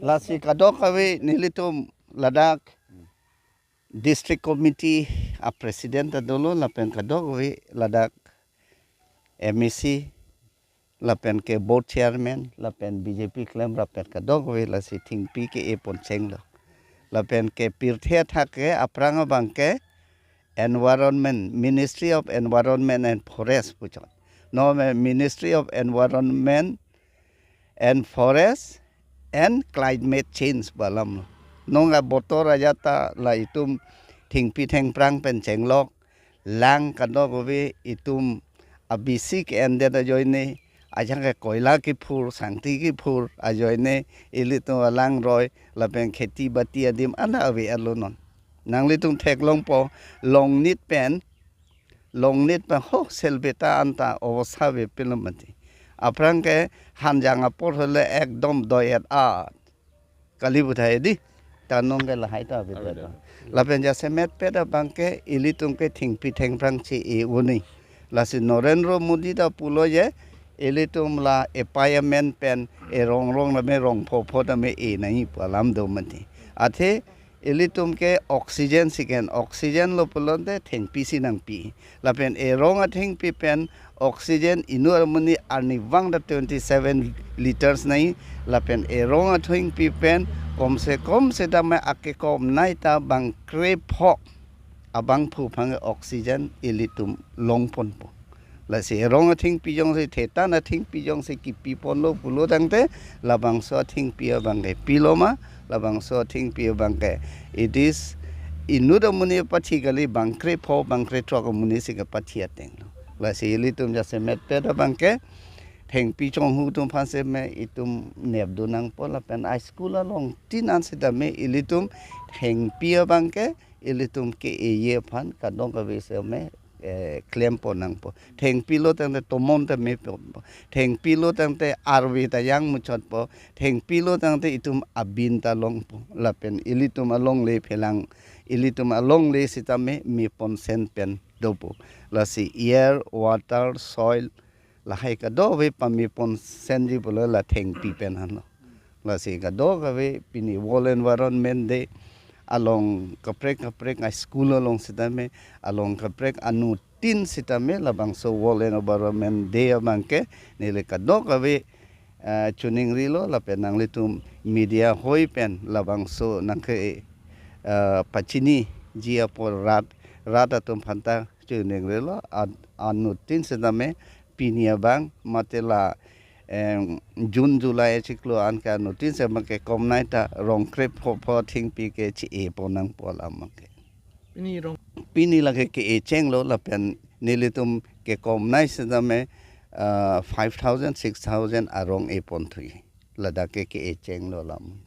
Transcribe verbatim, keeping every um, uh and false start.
Lasi kadokave nelitum ladak district committee a president ta dolo lapen kadokave ladak M A C lapen ke board chairman lapen B J P klem lapen kadokave lasi thengpi ke-e pon chenglo. Lapen ke pirthe athak ke aphrang abang ke Environment, Ministry of Environment and Forest puchot. Non me Ministry of Environment and Forest and Climate Change pu alam lo. Non abotor ajat ta la itum thengpi thengphrang pen chenglok lang kadokave itum abisi ke-endet ajoine, ajang ke koila kephur, sangti kephur ajoine, ilitum alangroi lapen kheti bati adim ana ave alo non. Nanglitum theklongpo, Longnit pen, Longnit pen ho Selbeta anta obosa ave pilo mati. Aphrang ke Hanjang apor hole ekdom doi-et at kali puthai di. Ta non ke lahai ta ave. Ave ta. Lapen jasemet pet abang ke ilitum ke thengpi thengphrang che-e uni. Lasi Narendra Modi ta pulo je ilitum la e-payment pen erong rong tame rong pho pho tame e nangji pu alam do mati. Athe ilitum ke oxygen si ken, oxygen lo pulote thengpi si nangpi. Lapen erong athengpi pen oxygen inut amonit arnivang ta twenty seven liters nangji. Lapen erong athengpi pen komse kom setame akekomnai ta bang krepho abangphu aphan oxygen ilitum longponpo. Lasi erong athengpi jongsi thetan athengpi jongsi kipi ponlo pulo tangte labangso athengpi abang ke pilo ma, labangso athengpi abang ke it is inut amonit apathi kali, bang krepho bang krethrok amonit si kepathi ateng lo. Lasi ilitum jasemet pet abang ke thengpi chonghu atum aphan seme itum nepdun nangpo lapen a school along tin an setame ilitum thengpi abang ke ilitum ke-eji aphan kadokave seme eh, klem pon nangpo. Thengpi lo tangte tomon ta me ponpo. Thengpi lo tangte arve ta jang muchotpo. Thengpi lo tangte itum abin ta longpo. Lapen ilitum alongle phelang, ilitum alongle setame me pon sen pen dopo. Lasi air, water, soil, lahai kadokave pame pon senji pulo la thengpi pen anlo. Lasi kadokave pini World Environment Day along kaprek kaprek a school along setame, along kaprek anuttin setame labangso World Environment Day abang ke neli kadokave eh, chiningrilo lapen nanglitum media hoi pen labangso nangke eh, pachiniji apor rat, rat atum aphan ta chiningrilo. An-, anuttin setame pini abang mate la em, June July achiklo an ke anuttin setame kekomnai ta rong krepho pho thengpi ke che-e pon nangpo alam ke. Pini rong pini lake ke-e chenglo lapen nelitum kekomnai setame ah, five thousand, six thousand arong e pon thu. Ladak ke ke-e chenglo alam.